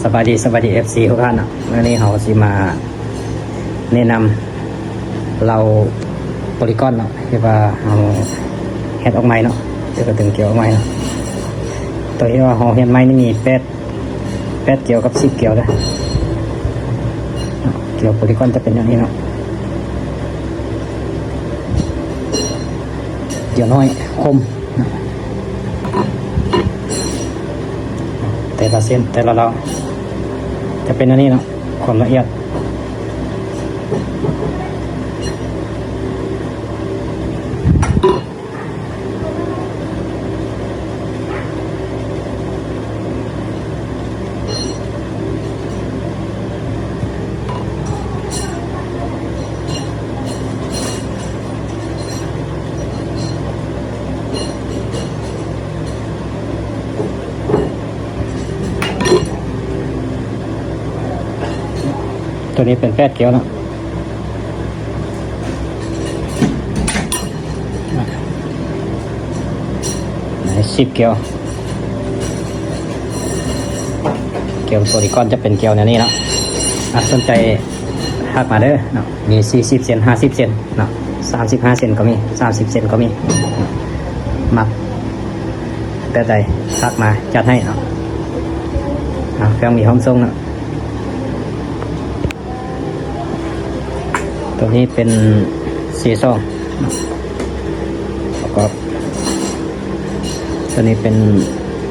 ສະບາຍດີ ສະບາຍດີ ເອັຟຊີ ທຸກທ່ານເນາະ. ມື້ນີ້ເຮົາຊິມາແນະນຳເລົາໂປລີກອນເນາະ ທີ່ວ່າເຮົາເຮັດອອກໃໝ່ເນາະ ທີ່ວ່າດຶງກຽວອອກໃໝ່ເນາະ. ໂຕທີ່ວ່າເຮົາເຮັດໃໝ່ນີ້ມີແປດ ແປດກຽວກັບສິບກຽວເດີ້. ກຽວໂປລີກອນຈະເປັນແນວນີ້ເນາະ ກຽວນ້ອຍ ຄົມ ແຕ່ລະເສັ້ນ ແຕ່ລະເລົາຈະເປັນອັນນີ້ເນາະ ຄວາມລະອຽດ. ໂຕນີ້ເປັນແປດກຽວເນາະ ສິບກຽວ. ກຽວໂປລີກອນຈະເປັນກຽວແນວນີ້ເນາະ. ອ່ະ ສົນໃຈທັກມາເດີ້ເນາະ ມີສີ່ສິບເຊັນ ຫ້າສິບເຊັນເນາະ ສາມສິບຫ້າເຊັນກໍມີ ສາມສິບເຊັນກໍມີ. ມັກແບບໃດທັກມາຈັດໃຫ້ເນາະ. ອ່ະ ເຄື່ອງມີພ້ອມສົ່ງເນາະ. ໂຕນີ້ເປັນເຊຊອງ ແລ້ວກໍໂຕນີ້ເປັນ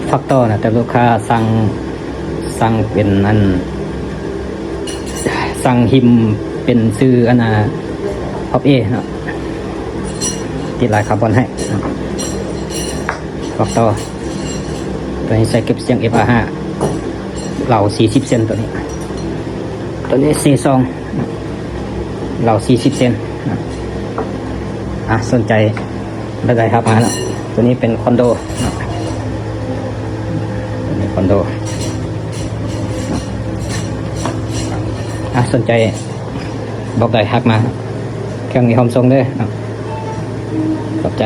ຟາກຕໍ່ນະ ແຕ່ລູກຄ້າສັ່ງ ສັ່ງເປັນອັນ ສັ່ງຮິມເປັນຊື່ອັນນະ ພອບເອເນາະ ຕິດລາຍຄາບອນໃຫ້ເນາະ ຟາກຕໍ່. ໂຕນີ້ໃສ່ເກັບສຽງເອັຟອາຫ້າ ເລົາສີ່ສິບເຊັນ ໂຕນີ້ ໂຕນີ້ເຊຊອງ ເລົາສີ່ສິບເຊັນ. ອ່ະ ສົນໃຈແບບໃດທັກມາເນາະ. ໂຕນີ້ເປັນຄອນໂດເນາະ ໂຕນີ້ຄອນໂດ. ອ່ະ ສົນໃຈແບບໃດທັກມາ ເຄື່ອງມີພ້ອມສົ່ງເດີ້ເນາະ. ຂອບໃຈ.